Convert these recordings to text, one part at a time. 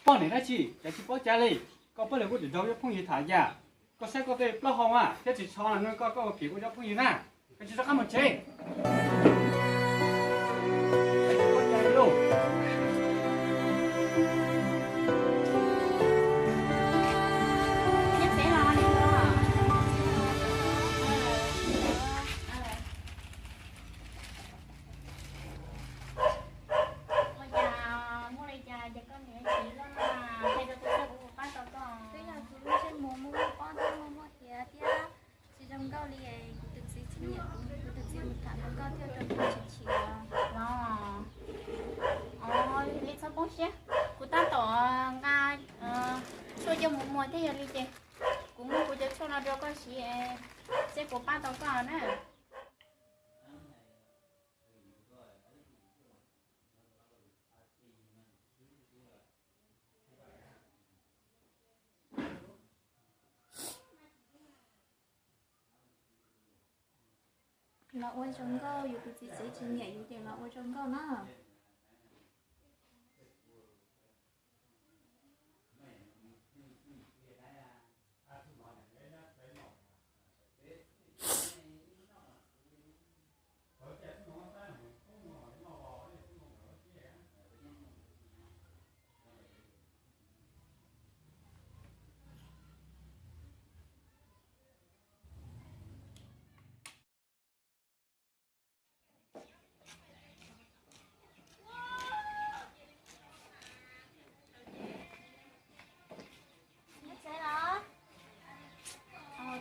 Poj niam dab tsi, cas tsis paub cas li? Koj pab lawv kuj dim daug cov phooj ywg tham cas? Koj saib koj tej plaub hau mas thiab tsis tsho no, koj koj ua kev ua cov phooj ywg na, koj tsis rov qab mus tsev. Ua cas muaj li cas ces koj niam txiv loj hais rau kuv xwb kuv puas pab tau koj? Twb yog kuv lub ntsej muag muaj muaj pob thiab muaj muaj hiav thiab tsis zoo nkauj li es kuv tus txiv tsis nyiam kuv, kuv tus txiv mus tham rau koj thiaj rau kuv tsis chim los. Li txhob poob siab, kuv tab tom nqa tshuaj coj mus muag thiab yog li ces kuv muab kuv cov tshuaj no rau koj siv seb puas pab tau koj na. Los ua zoo nkauj, yus tus txiv tsev tsis nyiam yus ces los ua zoo nkauj na.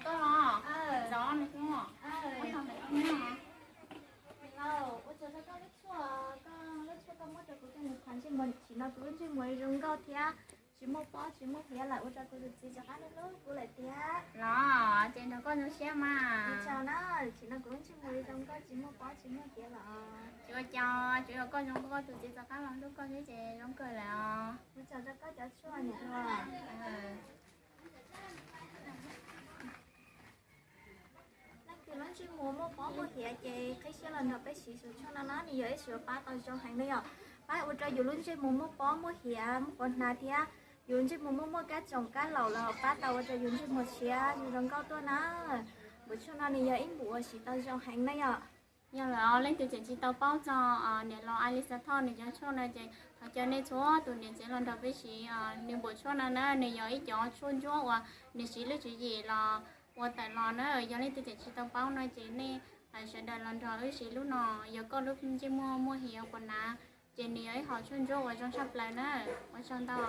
Koj los, zov nws kuj, ua tsaug rau koj lub tshuaj, koj lub tshuaj koj muab rau kuv coj mus thas ntsej muag, tsim no kuv lub ntsej muag zoo nkauj thiab tsis muaj pob tsis muaj hiav lawm, ua rau kuv tus txiv rov qab hlub hlub kuv lawm thiab. Los ces nrog koj zoo siab mas. Ua tsaug na, tsim no kuv lub ntsej muag zoo nkauj tsis muaj pob tsis muaj hiav lawm. Tsis ua cas, tsuas yog koj zoo nkauj koj tus txiv rov qab los hlub koj thiab ces zoo kawg lawm os. Ua tsaug rau koj cov tshuaj niam hluas. Leej twg lub ntsej muag muaj pob muaj hiav ces qhib siab los nrog peb siv xus tshuaj no na, nws yog ib xus pab tau zoo heev na yom. Pab ua rau yus lub ntsej muag muaj pob muaj hiav muaj quav hnav thiab yus ntsej muag muaj muaj kab tsoom kab laum los pab tau ua rau yus ntsej muag siab zoo nkauj tuaj na. Npum tshuaj no nws yog ib npum uas siv tau zoo heev na yom. Yog lawm, leej twg tseem tsis tau paub txog niam laus Alisa Thoj nws cov tshuaj no ces thov caw nej txhua tus niam txiv los nrog peb siv nws npum tshuaj no na, nws yog ib cov tshuaj ntsuab uas nws siv lub tswv yim los ua tawm los na. Yog leej twg tseem tsis tau paub no ces nej sawv daws los nrog wb siv lub no. Yog koj lub ntsej muag muaj hiav quav hnav ces nws yog ib qho tshuaj ntsuab uas zoo tshaj plaws na. Ua tsaug ntau.